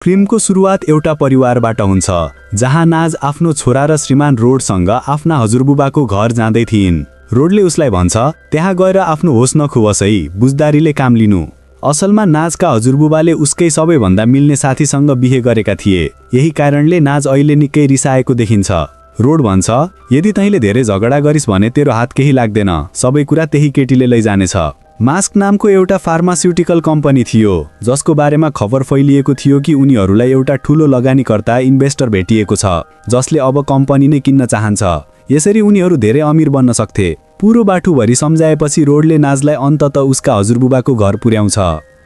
फिल्मको सुरुवात एउटा परिवारबाट हुन्छ जहाँ नाज आफ्नो छोरा र श्रीमान रोडसँग आफ्ना हजुरबुबाको घर जाँदै थिइन्। रोडले उसलाई भन्छ त्यहाँ गएर आफ्नो होस नखुवस है, बुझदारीले काम लिनु। असलमा नाजका हजुरबुबाले उसकै सबैभन्दा मिल्ने साथीसँग बिहे गरेका थिए। यही कारणले नाज अहिले निकै रिसाएको देखिन्छ। रोड भन्छ यदि तैँले धेरै झगडा गरिस् भने तेरो हात केही लाग्दैन, सबै कुरा त्यही केटीले लैजानेछ। मास्क नामको एउटा फार्मास्युटिकल कम्पनी थियो जसको बारेमा खबर फैलिएको थियो कि उनीहरूलाई एउटा ठूलो लगानीकर्ता इन्भेस्टर भेटिएको छ जसले अब कम्पनी नै किन्न चाहन्छ। यसरी उनीहरू धेरै अमीर बन्न सक्थे। पुरो बाटुभरि सम्झाएपछि रोडले नाजलाई अन्ततः उसका हजुरबुबाको घर पुर्याउँछ।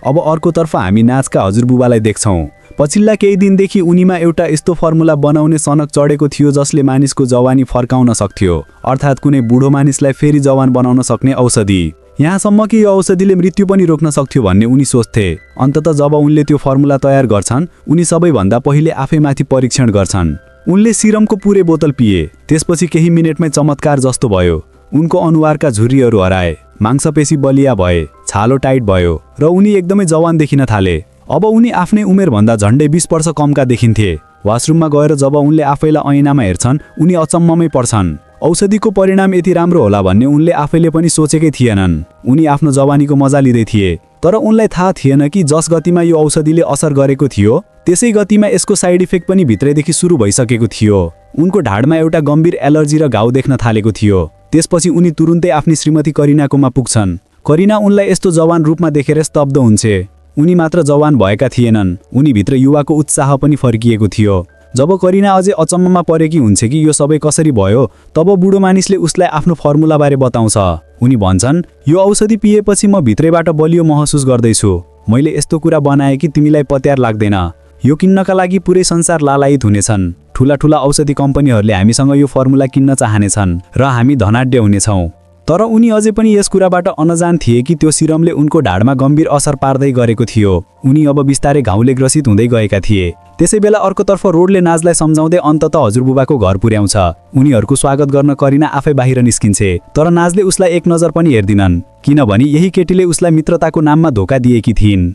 अब अर्कोतर्फ हामी नाजका हजुरबुबालाई देख्छौँ। पछिल्ला केही दिनदेखि उनीमा एउटा यस्तो फर्मुला बनाउने सनक चढेको थियो जसले मानिसको जवानी फर्काउन सक्थ्यो, अर्थात् कुनै बुढो मानिसलाई फेरि जवान बनाउन सक्ने औषधि। यहाँसम्म कि यो औषधिले मृत्यु पनि रोक्न सक्थ्यो भन्ने उनी सोच्थे। अन्ततः जब उनले त्यो फर्मुला तयार गर्छन्, उनी सबैभन्दा पहिले आफैमाथि परीक्षण गर्छन्। उनले सिरमको पुरै बोतल पिए। त्यसपछि केही मिनेटमै चमत्कार जस्तो भयो। उनको अनुहारका झुर्रीहरू हराए, मांसपेशी बलिया भए, छालो टाइट भयो र उनी एकदमै जवान देखिन थाले। अब उनी आफ्नै उमेरभन्दा झन्डै 20 वर्ष कमका देखिन्थे। वासरुममा गएर जब उनले आफैलाई ऐनामा हेर्छन्, उनी अचम्ममै पर्छन्। औषधिको परिणाम यति राम्रो होला भन्ने उनले आफैले पनि सोचेकै थिएनन्। उनी आफ्नो जवानीको मजा लिँदै थिए, तर उनलाई थाहा थिएन कि जस गतिमा यो औषधिले असर गरेको थियो त्यसै गतिमा यसको साइड इफेक्ट पनि भित्रैदेखि सुरु भइसकेको थियो। उनको ढाडमा एउटा गम्भीर एलर्जी र घाउ देख्न थालेको थियो। त्यसपछि उनी तुरुन्तै आफ्नी श्रीमती करिनाकोमा पुग्छन्। करिना उनलाई यस्तो जवान रूपमा देखेर स्तब्ध हुन्छे। उनी मात्र जवान भएका थिएनन्, उनी भित्र युवाको उत्साह पनि फर्किएको थियो। जब करिना अझै अचम्ममा परेकी हुन्छ कि यो सबै कसरी भयो, तब बुढो मानिसले उसलाई आफ्नो फर्मुलाबारे बताउँछ। उनी भन्छन् यो औषधि पिएपछि म भित्रैबाट बलियो महसुस गर्दैछु। मैले यस्तो कुरा बनाएँ कि तिमीलाई पत्यार लाग्दैन। यो किन्नका लागि पुरै संसार लालायित हुनेछन्। ठूला ठूला औषधि कम्पनीहरूले हामीसँग यो फर्मुला किन्न चाहनेछन् र हामी धनाढ्य हुनेछौँ। तर उनी अझै पनि यस कुराबाट अनजान थिए कि त्यो सिरमले उनको ढाडमा गम्भीर असर पार्दै गरेको थियो। उनी अब बिस्तारै घाउले ग्रसित हुँदै गएका थिए। त्यसैबेला अर्कोतर्फ रोडले नाजलाई सम्झाउँदै अन्ततः हजुरबुबाको घर पुर्याउँछ। उनीहरूको स्वागत गर्न करिना आफै बाहिर निस्किन्छे, तर नाजले उसलाई एक नजर पनि हेर्दिनन्, किनभने यही केटीले उसलाई मित्रताको नाममा धोका दिएकी थिइन्।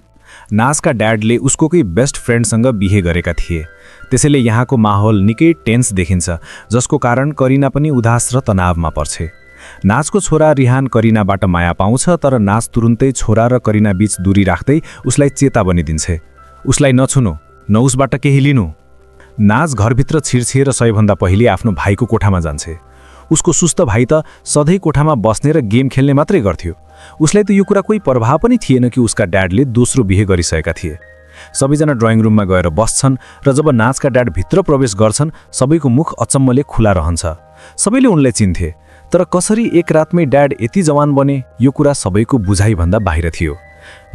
नाजका ड्याडले उसको कोही बेस्ट फ्रेन्डसँग बिहे गरेका थिए। त्यसैले यहाँको माहौल निकै टेन्स देखिन्छ, जसको कारण करिना पनि उदास र तनावमा पर्छे। नाजको छोरा रिहान करिनाबाट माया पाउँछ, तर नाज तुरुन्तै छोरा र करिना बीच दूरी राख्दै उसलाई चेतावनी दिन्छे। उसलाई नछुनु, न उसबाट केही लिनु। नाज घरभित्र छिर्छिएर सबैभन्दा पहिले आफ्नो भाइको कोठामा जान्छे। उसको सुस्त भाइ त सधैँ कोठामा बस्ने र गेम खेल्ने मात्रै गर्थ्यो। उसलाई त यो कुरा कोही प्रभाव पनि थिएन कि उसका ड्याडले दोस्रो बिहे गरिसकेका थिए। सबैजना ड्रइङ रुममा गएर बस्छन् र जब नाजका ड्याड भित्र प्रवेश गर्छन्, सबैको मुख अचम्मले खुला रहन्छ। सबैले उनलाई चिन्थे, तर कसरी एक रातमै ड्याड यति जवान बने यो कुरा सबैको बुझाइभन्दा बाहिर थियो।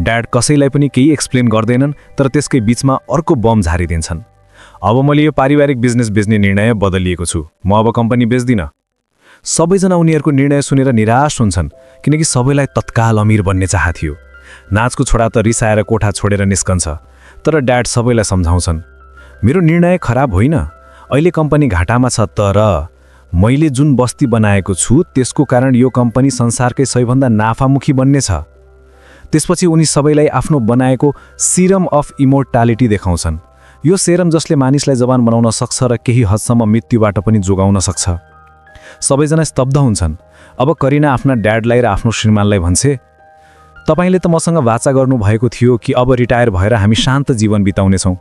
ड्याड कसैलाई पनि केही एक्सप्लेन गर्दैनन्, तर त्यसकै बीचमा अर्को बम झारिदिन्छन्। अब मैले यो पारिवारिक बिजनेस बेच्ने निर्णय बदलिएको छु, म अब कम्पनी बेच्दिनँ। सबैजना उनीहरूको निर्णय सुनेर निराश हुन्छन्, किनकि सबैलाई तत्काल अमीर बन्ने चाह थियो। नाजको छोरा त रिसाएर कोठा छोडेर निस्कन्छ, तर ड्याड सबैलाई सम्झाउँछन् मेरो निर्णय खराब होइन, अहिले कम्पनी घाटामा छ, तर मैले जुन बस्ती बनाएको छु त्यसको कारण यो कम्पनी संसारकै सबैभन्दा नाफामुखी बन्नेछ। त्यसपछि उनी सबैलाई आफ्नो बनाएको सिरम अफ इमोर्टालिटी देखाउँछन्। यो सेरम जसले मानिसलाई जवान बनाउन सक्छ र केही हदसम्म मृत्युबाट पनि जोगाउन सक्छ। सबैजना स्तब्ध हुन्छन्। अब करिना आफ्ना ड्याडलाई र आफ्नो श्रीमानलाई भन्छे, तपाईले त मसँग वाचा गर्नुभएको थियो कि अब रिटायर भएर हामी शान्त जीवन बिताउनेछौँ।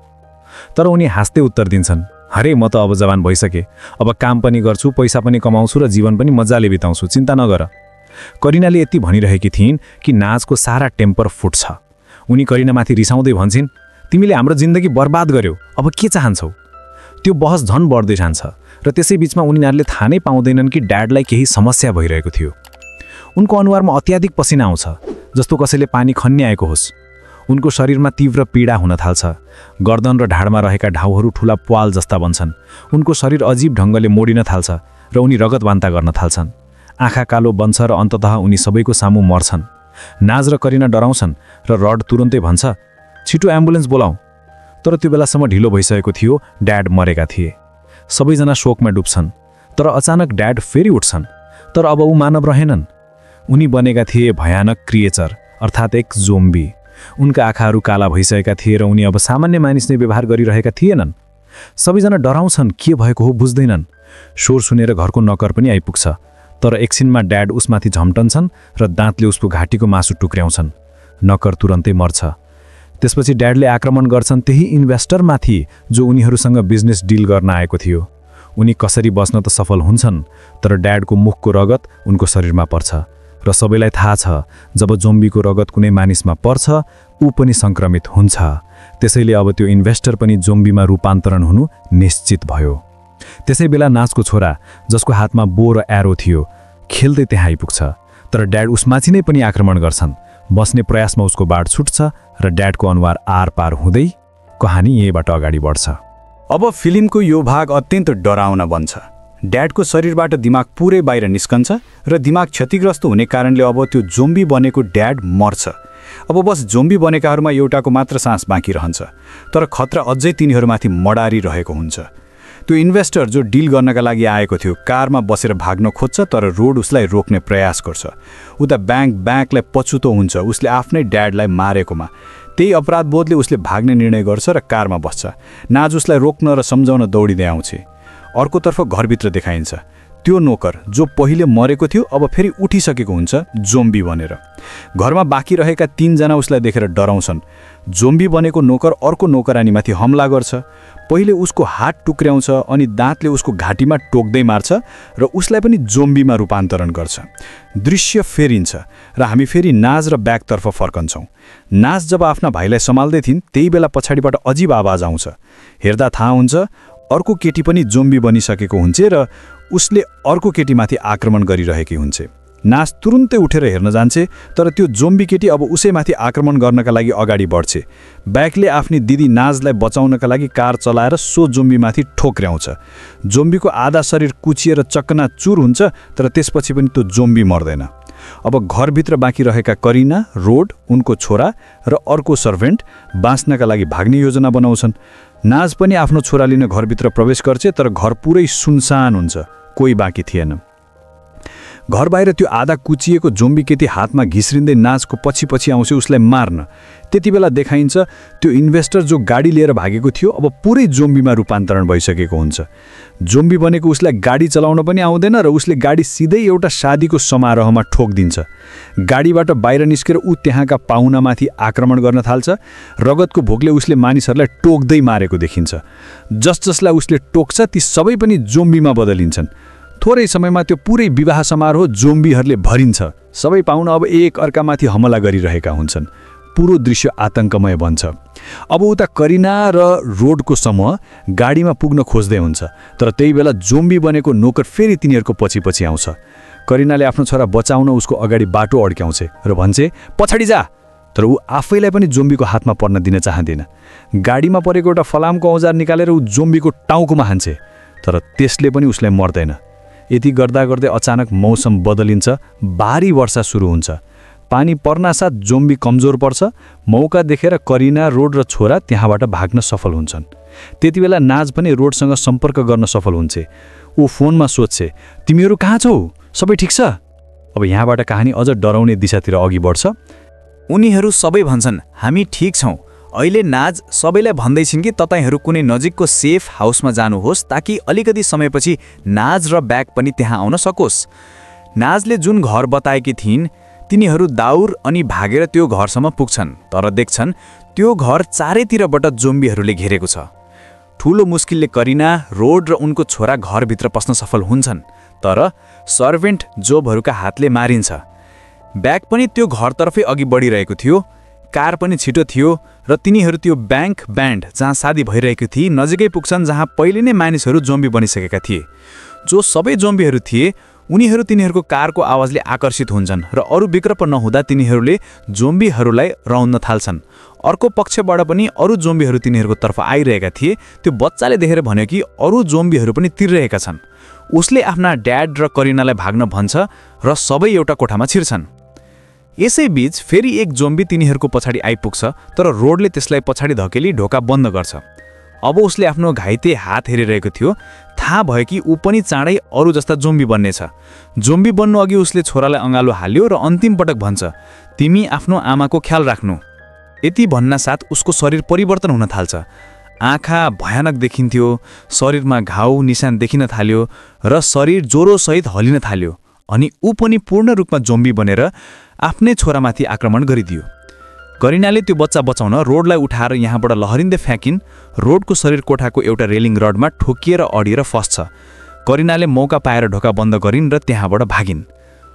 तर उनी हाँस्दै उत्तर दिन्छन्, अरे म त अब जवान भइसके, अब काम पनि गर्छु, पैसा पनि कमाउँछु र जीवन पनि मजाले बिताउँछु, चिन्ता नगर। करिनाले यति भनिरहेकी थिइन् कि नाजको सारा टेम्पर फुट्छ। उनी करिनामाथि रिसाउँदै भन्छन्, तिमीले हाम्रो जिन्दगी बर्बाद गर्यौ, अब के चाहन्छौ? त्यो बहस झन् बढ्दै जान्छ र त्यसै बीचमा उनीहरूले थाहा नै पाउँदैनन् कि ड्याडलाई केही समस्या भइरहेको थियो। उनको अनुहारमा अत्याधिक पसिना आउँछ, जस्तो कसैले पानी खन्याएको होस्। उनको शरीरमा तीव्र पीडा हुन थाल्छ। गर्दन र ढाडमा रहेका घाउहरू ठूला प्वाल जस्ता बन्छन्। उनको शरीर अजीब ढङ्गले मोडिन थाल्छ र उनी रगतवान्ता गर्न थाल्छन्। आँखा कालो बन्छ र अन्ततः उनी सबैको सामु मर्छन्। नाज र करिना डराउँछन् र रड तुरुन्तै भन्छ, छिटो एम्बुलेन्स बोलाऊ। तर त्यो बेलासम्म ढिलो भइसकेको थियो, ड्याड मरेका थिए। सबैजना शोकमा डुब्छन्, तर अचानक ड्याड फेरि उठ्छन्। तर अब ऊ मानव रहेनन्। उनी बनेका थिए भयानक क्रिएचर, अर्थात् एक जोम्बी। उनका आँखाहरू काला भइसकेका थिए र उनी अब सामान्य मानिसले व्यवहार गरिरहेका थिएनन्। सबैजना डराउँछन्, के भएको हो बुझ्दैनन्। स्वर सुनेर घरको नकर पनि आइपुग्छ, तर एकछिनमा ड्याड उसमाथि झम्टन्छन् र दाँतले उसको घाँटीको मासु टुक्र्याउँछन्। नकर तुरन्तै मर्छ। त्यसपछि ड्याडले आक्रमण गर्छन् त्यही इन्भेस्टरमाथि जो उनीहरूसँग बिजनेस डिल गर्न आएको थियो। उनी कसरी बस्न त सफल हुन्छन्, तर ड्याडको मुखको रगत उनको शरीरमा पर्छ र सबैलाई थाहा छ जब जोम्बीको रगत कुनै मानिसमा पर्छ ऊ पनि सङ्क्रमित हुन्छ। त्यसैले अब त्यो इन्भेस्टर पनि जोम्बीमा रूपान्तरण हुनु निश्चित भयो। त्यसै बेला नाजको छोरा, जसको हातमा बो र एरो थियो, खेल्दै त्यहाँ आइपुग्छ, तर ड्याड उसमाथि नै पनि आक्रमण गर्छन्। बस्ने प्रयासमा उसको बाड छुट्छ र ड्याडको अनुहार आर पार हुँदै कहानी यहीँबाट अगाडि बढ्छ। अब फिल्मको यो भाग अत्यन्त डराउन बन्छ। ड्याडको शरीरबाट दिमाग पुरै बाहिर निस्कन्छ र दिमाग क्षतिग्रस्त हुने कारणले अब त्यो जोम्बी बनेको ड्याड मर्छ। अब बस जोम्बी बनेकाहरूमा एउटाको मात्र सास बाँकी रहन्छ, तर खतरा अझै तिनीहरूमाथि मडारिरहेको हुन्छ। त्यो इन्भेस्टर जो डिल गर्नका लागि आएको थियो कारमा बसेर भाग्न खोज्छ, तर रोड उसलाई रोक्ने प्रयास गर्छ। उता ब्याङ्कलाई पछुतो हुन्छ उसले आफ्नै ड्याडलाई मारेकोमा। त्यही अपराधबोधले उसले भाग्ने निर्णय गर्छ र कारमा बस्छ। नाज उसलाई रोक्न र सम्झाउन दौडिँदै आउँछ। अर्कोतर्फ घरभित्र देखाइन्छ त्यो नोकर जो पहिले मरेको थियो अब फेरि उठिसकेको हुन्छ जोम्बी बनेर। घरमा बाँकी रहेका 3 जना उसलाई देखेर डराउँछन्। जोम्बी बनेको नोकर अर्को नोकरानीमाथि हमला गर्छ। पहिले उसको हात टुक्र्याउँछ अनि दाँतले उसको घाँटीमा टोक्दै मार्छ र उसलाई पनि जोम्बीमा रूपान्तरण गर्छ। दृश्य फेरिन्छ र हामी फेरि नाज र ब्यागतर्फ फर्कन्छौँ। नाज जब आफ्ना भाइलाई सम्हाल्दै थिइन् त्यही बेला पछाडिबाट अजीब आवाज आउँछ। हेर्दा थाहा हुन्छ अर्को केटी पनि जोम्बी बनिसकेको हुन्छ र उसले अर्को केटीमाथि आक्रमण गरिरहेकी हुन्छ। नाज तुरुन्तै उठेर हेर्न जान्छे, तर त्यो जोम्बी केटी अब उसैमाथि आक्रमण गर्नका लागि अगाडि बढ्छे। ब्यागले आफ्नी दिदी नाजलाई बचाउनका लागि कार चलाएर सो जोम्बीमाथि ठोक्र्याउँछ। जोम्बीको आधा शरीर कुचिएर चकनाचुर हुन्छ, तर त्यसपछि पनि त्यो जोम्बी मर्दैन। अब घरभित्र बाँकी रहेका करिना, रोड, उनको छोरा र अर्को सर्भेन्ट बाँच्नका लागि भाग्ने योजना बनाउँछन्। नाज पनि आफ्नो छोरा लिन घरभित्र प्रवेश गर्छ, तर घर पुरै सुनसान हुन्छ, कोही बाँकी थिएन। घर बाहिर त्यो आधा कुचिएको जोम्बी केटी हातमा घिस्रिँदै नाजको पछि आउँछ उसलाई मार्न। त्यति बेला देखाइन्छ त्यो इन्भेस्टर जो गाडी लिएर भागेको थियो अब पुरै जोम्बीमा रूपान्तरण भइसकेको हुन्छ। जोम्बी बनेको उसलाई गाडी चलाउन पनि आउँदैन र उसले गाडी सिधै एउटा शादीको समारोहमा ठोकिदिन्छ। गाडीबाट बाहिर निस्केर ऊ त्यहाँका पाहुनामाथि आक्रमण गर्न थाल्छ। रगतको भोकले उसले मानिसहरूलाई टोक्दै मारेको देखिन्छ। जसलाई उसले टोक्छ ती सबै पनि जोम्बीमा बदलिन्छन्। थोरै समयमा त्यो पुरै विवाह समारोह जोम्बीहरूले भरिन्छ। सबै पाहुना अब एक अर्कामाथि हमला गरिरहेका हुन्छन्। पुरो दृश्य आतंकमय बन्छ। अब उता करिना र रोडको समूह गाडीमा पुग्न खोज्दै हुन्छ, तर त्यही बेला जोम्बी बनेको नोकर फेरि तिनीहरूको पछि आउँछ। करिनाले आफ्नो छोरा बचाउन उसको अगाडि बाटो अड्क्याउँछ र भन्छे पछाडि जा, तर ऊ आफैलाई पनि जोम्बीको हातमा पर्न दिन चाहँदैन। गाडीमा परेको एउटा फलामको औजार निकालेर ऊ जोम्बीको टाउकोमा हान्छे, तर त्यसले पनि उसलाई मर्दैन। यति गर्दा गर्दै अचानक मौसम बदलिन्छ। भारी वर्षा सुरु हुन्छ। पानी पर्नासाथ जोम्बी कमजोर पर्छ। मौका देखेर करिना, रोड र छोरा त्यहाँबाट भाग्न सफल हुन्छन्। त्यति बेला नाज पनि रोडसँग सम्पर्क गर्न सफल हुन्छ। ऊ फोनमा सोध्छे तिमीहरू कहाँ छौ, सबै ठिक छ? अब यहाँबाट कहानी अझ डराउने दिशातिर अघि बढ्छ। उनीहरू सबै भन्छन् हामी ठिक छौँ। अहिले नाज सबैलाई भन्दैछिन् कि तपाईहरू कुनै नजिकको सेफ हाउसमा जानुहोस् ताकि अलिकति समयपछि नाज र ब्याग पनि त्यहाँ आउन सकोस्। नाजले जुन घर बताएकी थिइन् तिनीहरू दाउर अनि भागेर त्यो घरसम्म पुग्छन्, तर देख्छन् त्यो घर चारैतिरबाट जोम्बीहरूले घेरेको छ। ठूलो मुस्किलले करिना, रोड र उनको छोरा घरभित्र पस्न सफल हुन्छन्, तर सर्भेन्ट जोबहरूका हातले मारिन्छ। ब्याग पनि त्यो घरतर्फै अघि बढिरहेको थियो। कार पनि छिटो थियो र तिनीहरू त्यो ब्यान्ड जहाँ शादी भइरहेको थिए नजिकै पुग्छन्, जहाँ पहिले नै मानिसहरू जोम्बी बनिसकेका थिए। जो सबै जोम्बीहरू थिए उनीहरू तिनीहरूको कारको आवाजले आकर्षित हुन्छन् र अरू विकल्प नहुँदा तिनीहरूले जोम्बीहरूलाई रौन्न थाल्छन्। अर्को पक्षबाट पनि अरू जोम्बीहरू तिनीहरूको तर्फ आइरहेका थिए। त्यो बच्चाले देखेर भन्यो कि अरू जोम्बीहरू पनि तिरिरहेका छन्। उसले आफ्ना ड्याड र करिनालाई भाग्न भन्छ र सबै एउटा कोठामा छिर्छन्। यसैबीच फेरि एक जोम्बी तिनीहरूको पछाडि आइपुग्छ, तर रोडले त्यसलाई पछाडि धकेली ढोका बन्द गर्छ। अब उसले आफ्नो घाइते हात हेरिरहेको थियो। थाहा भयो कि ऊ पनि चाँडै अरू जस्ता जोम्बी बन्नेछ। जोम्बी बन्नु अघि उसले छोरालाई अँगालो हाल्यो र अन्तिम पटक भन्छ तिमी आफ्नो आमाको ख्याल राख्नु। यति भन्नासाथ उसको शरीर परिवर्तन हुन थाल्छ। आँखा भयानक देखिन्थ्यो, शरीरमा घाउ निशान देखिन थाल्यो र शरीर ज्वरोसहित हलिन थाल्यो। अनि ऊ पनि पूर्ण रूपमा जोम्बी बनेर आफ्नै छोरामाथि आक्रमण गरिदियो। करिनाले त्यो बच्चा बचाउन रोडलाई उठाएर यहाँबाट लहरिँदै फ्याँकिन्। रोडको शरीर कोठाको एउटा रेलिङ रडमा ठोकिएर अडिएर फस्छ। करिनाले मौका पाएर ढोका बन्द गरिन् र त्यहाँबाट भागिन्।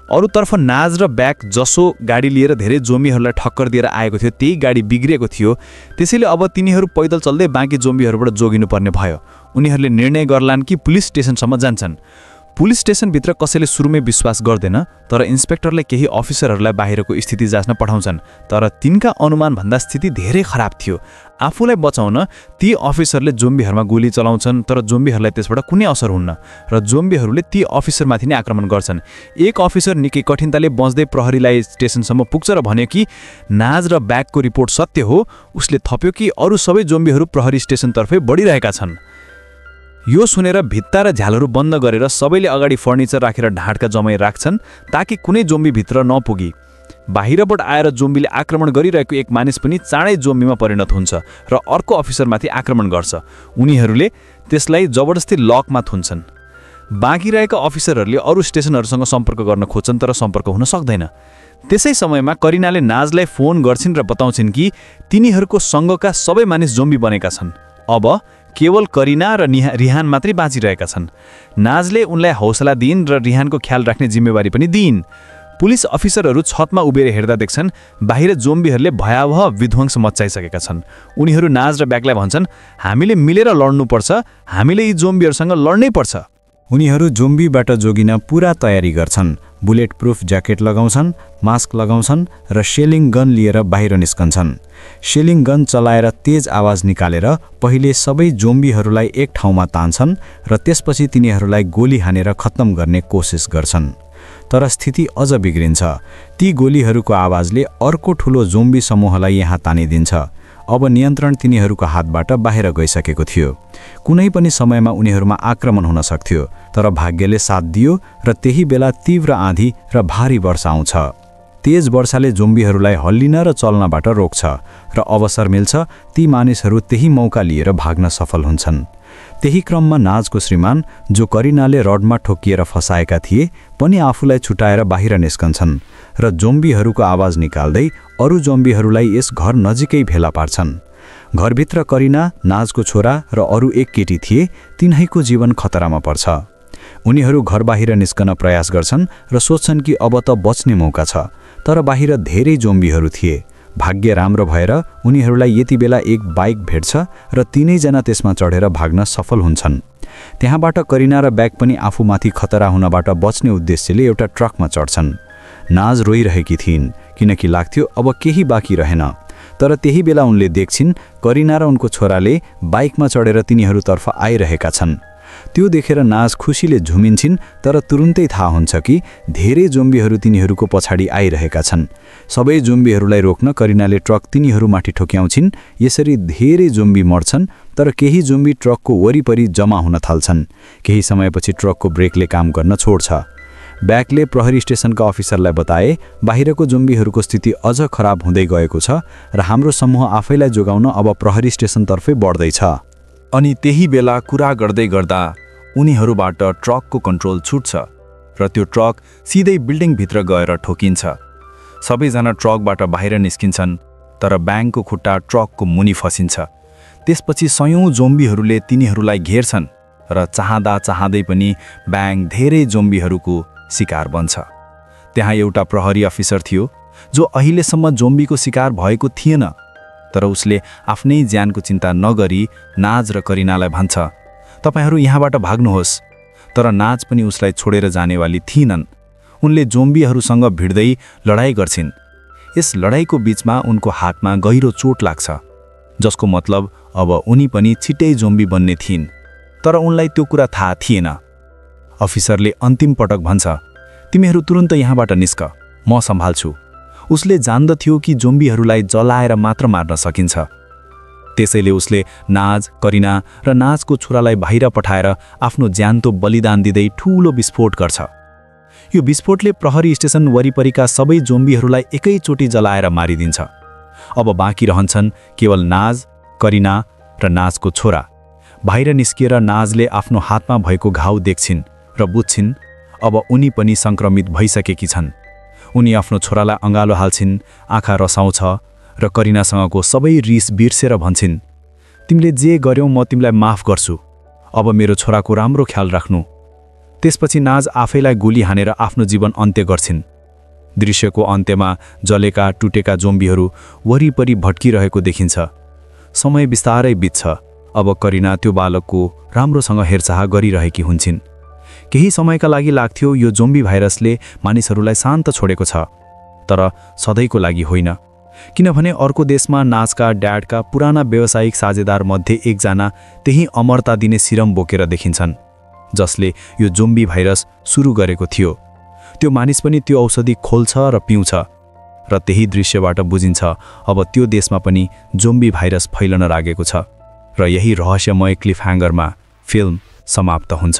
अरूतर्फ नाज र ब्याक जसो गाडी लिएर धेरै जोम्बीहरूलाई ठक्कर दिएर आएको थियो, त्यही गाडी बिग्रिएको थियो। त्यसैले अब तिनीहरू पैदल चल्दै बाँकी जोम्बीहरूबाट जोगिनुपर्ने भयो। उनीहरूले निर्णय गर्लान् कि पुलिस स्टेसनसम्म जान्छन्। पुलिस स्टेसनभित्र कसैले सुरुमै विश्वास गर्दैन, तर इन्सपेक्टरले केही अफिसरहरूलाई बाहिरको स्थिति जाँच्न पठाउँछन्। तर तिनका अनुमानभन्दा स्थिति धेरै खराब थियो। आफूलाई बचाउन ती अफिसरले जोम्बीहरूमा गोली चलाउँछन्, तर जोम्बीहरूलाई त्यसबाट कुनै असर हुन्न र जोम्बीहरूले ती अफिसरमाथि नै आक्रमण गर्छन्। एक अफिसर निकै कठिनताले बच्दै प्रहरीलाई स्टेसनसम्म पुग्छ र भन्यो कि नाज र ब्याकको रिपोर्ट सत्य हो। उसले थप्यो कि अरू सबै जोम्बीहरू प्रहरी स्टेसनतर्फै बढिरहेका छन्। यो सुनेर भित्ता र झ्यालहरू बन्द गरेर सबैले अगाडि फर्निचर राखेर ढाँटका जमाइ राख्छन् ताकि कुनै जोम्बी भित्र नपुगी। बाहिरबाट आएर जोम्बीले आक्रमण गरिरहेको एक मानिस पनि चाँडै जोम्बीमा परिणत हुन्छ र अर्को अफिसरमाथि आक्रमण गर्छ। उनीहरूले त्यसलाई जबरजस्ती लकमा थुन्छन्। बाँकी रहेका अफिसरहरूले अरू स्टेसनहरूसँग सम्पर्क गर्न खोज्छन्, तर सम्पर्क हुन सक्दैन। त्यसै समयमा करिनाले नाजलाई फोन गर्छिन् र बताउँछिन् कि तिनीहरूको सँगका सबै मानिस जोम्बी बनेका छन्। अब केवल करिना र रिहान मात्रै बाँचिरहेका छन्। नाजले उनलाई हौसला दिइन् र रिहानको ख्याल राख्ने जिम्मेवारी पनि दिइन्। पुलिस अफिसरहरू छतमा उभिएर हेर्दा देख्छन् बाहिर जोम्बीहरूले भयावह विध्वंस मचाइसकेका छन्। उनीहरू नाज र ब्याकलाई भन्छन्, हामीले मिलेर लड्नुपर्छ, हामीले यी जोम्बीहरूसँग लड्नै पर्छ। उनीहरू जोम्बीबाट जोगिन पुरा तयारी गर्छन्। बुलेट प्रुफ ज्याकेट लगाउँछन्, मास्क लगाउँछन् र शेलिङ गन लिएर बाहिर निस्कन्छन्। शेलिङ गन चलाएर तेज आवाज निकालेर पहिले सबै जोम्बीहरूलाई एक ठाउँमा तान्छन् र त्यसपछि तिनीहरूलाई गोली हानेर खत्तम गर्ने कोसिस गर्छन्। तर स्थिति अझ बिग्रिन्छ। ती गोलीहरूको आवाजले अर्को ठुलो जोम्बी समूहलाई यहाँ तानिदिन्छ। अब नियन्त्रण तिनीहरूको हातबाट बाहिर गइसकेको थियो। कुनै पनि समयमा उनीहरूमा आक्रमण हुन सक्थ्यो, तर भाग्यले साथ दियो र त्यही बेला तीव्र आँधी र भारी वर्षा आउँछ। तेज वर्षाले जोम्बीहरूलाई हल्लिन र चल्नबाट रोक्छ र अवसर मिल्छ ती मानिसहरू त्यही मौका लिएर भाग्न सफल हुन्छन्। त्यही क्रममा नाजको श्रीमान, जो करिनाले रडमा ठोकिएर फसाएका थिए, पनि आफूलाई छुटाएर बाहिर निस्कन्छन् र जोम्बीहरूको आवाज निकाल्दै अरू जोम्बीहरूलाई यस घर नजिकै भेला पार्छन्। घरभित्र करिना, नाजको छोरा र अरू एक केटी थिए। तिनैको जीवन खतरामा पर्छ। उनीहरू घर बाहिर निस्कन प्रयास गर्छन् र सोच्छन् कि अब त बच्ने मौका छ, तर बाहिर धेरै जोम्बीहरू थिए। भाग्य राम्रो भएर उनीहरूलाई यति बेला एक बाइक भेट्छ र तीनैजना त्यसमा चढेर भाग्न सफल हुन्छन्। त्यहाँबाट करिना र ब्याक पनि आफूमाथि खतरा हुनबाट बच्ने उद्देश्यले एउटा ट्रकमा चढ्छन्। नाज रोइरहेकी थिइन्, किनकि लाग्थ्यो अब केही बाँकी रहेन। तर त्यही बेला उनले देख्छिन् करिना र उनको छोराले बाइकमा चढेर तिनीहरूतर्फ आइरहेका छन्। त्यो देखेर नाज खुसीले झुमिन्छिन्, तर तुरुन्तै थाहा हुन्छ कि धेरै जोम्बीहरू तिनीहरूको पछाडि आइरहेका छन्। सबै जोम्बीहरूलाई रोक्न करिनाले ट्रक तिनीहरूमाथि ठोक्याउँछिन्। यसरी धेरै जोम्बी मर्छन्, तर केही जोम्बी ट्रकको वरिपरि जमा हुन थाल्छन्। केही समयपछि ट्रकको ब्रेकले काम गर्न छोड्छ। ब्याकले प्रहरी स्टेसनका अफिसरलाई बताए बाहिरको जोम्बीहरूको स्थिति अझ खराब हुँदै गएको छ र हाम्रो समूह आफैलाई जोगाउन अब प्रहरी स्टेसनतर्फै बढ्दैछ। अनि त्यही बेला कुरा गर्दै गर्दा उनीहरूबाट ट्रकको कन्ट्रोल छुट्छ र त्यो ट्रक सिधै बिल्डिङभित्र गएर ठोकिन्छ। सबैजना ट्रकबाट बाहिर निस्किन्छन्, तर ब्याङको खुट्टा ट्रकको मुनि फसिन्छ। त्यसपछि सयौं जोम्बीहरूले तिनीहरूलाई घेर्छन् र चाहँदै पनि ब्याङ धेरै जोम्बीहरूको शिकार बन्छ। त्यहाँ एउटा प्रहरी अफिसर थियो जो अहिलेसम्म जोम्बीको शिकार भएको थिएन, तर उसले आफ्नै ज्यानको चिन्ता नगरी नाज र करिनालाई भन्छ, तपाईहरू यहाँबाट भाग्नुहोस्। तर नाज पनि उसलाई छोडेर जानेवाली थिइनन्। उनले जोम्बीहरूसँग भिड्दै लडाईँ गर्छिन्। यस लडाईँको बीचमा उनको हातमा गहिरो चोट लाग्छ, जसको मतलब अब उनी पनि छिट्टै जोम्बी बन्ने थिइन्। तर उनलाई त्यो कुरा थाहा थिएन। अफिसरले अन्तिम पटक भन्छ, तिमीहरू तुरुन्त यहाँबाट निस्क, म सम्हाल्छु। उसले जान्दथ्यो कि जोम्बीहरूलाई जलाएर मात्र मार्न सकिन्छ। त्यसैले उसले नाज, करिना र नाजको छोरालाई बाहिर पठाएर आफ्नो ज्यान्तो बलिदान दिँदै ठूलो विस्फोट गर्छ। यो विस्फोटले प्रहरी स्टेसन वरिपरिका सबै जोम्बीहरूलाई एकैचोटि जलाएर मारिदिन्छ। अब बाँकी रहन्छन् केवल नाज, करिना र नाजको छोरा। बाहिर निस्किएर नाजले आफ्नो हातमा भएको घाउ देख्छिन् र बुझ्छिन् अब उनी पनि सङ्क्रमित भइसकेकी छन्। उनी आफ्नो छोरालाई अँगालो हाल्छिन्, आँखा रसाउँछ र करिनासँगको सबै रिस बिर्सेर भन्छिन्, तिमीले जे गर्यौ म तिमीलाई माफ गर्छु, अब मेरो छोराको राम्रो ख्याल राख्नु। त्यसपछि नाज आफैलाई गोली हानेर आफ्नो जीवन अन्त्य गर्छिन्। दृश्यको अन्त्यमा जलेका टुटेका जोम्बीहरू वरिपरि भट्किरहेको देखिन्छ। समय बिस्तारै बित्छ। अब करिना त्यो बालकको राम्रोसँग हेरचाह गरिरहेकी हुन्छन्। केही समयका लागि लाग्थ्यो यो जोम्बी भाइरसले मानिसहरूलाई शान्त छोडेको छ, तर सधैँको लागि होइन। किनभने अर्को देशमा नाजका ड्याडका पुराना व्यावसायिक साझेदार मध्ये एकजना त्यही अमरता दिने सिरम बोकेर देखिन्छन्, जसले यो जोम्बी भाइरस सुरु गरेको थियो। त्यो मानिस पनि त्यो औषधि खोल्छ र पिउँछ, र त्यही दृश्यबाट बुझिन्छ अब त्यो देशमा पनि जोम्बी भाइरस फैलन लागेको छ। र यही रहस्यमय क्लिफह्याङ्गरमा फिल्म समाप्त हुन्छ।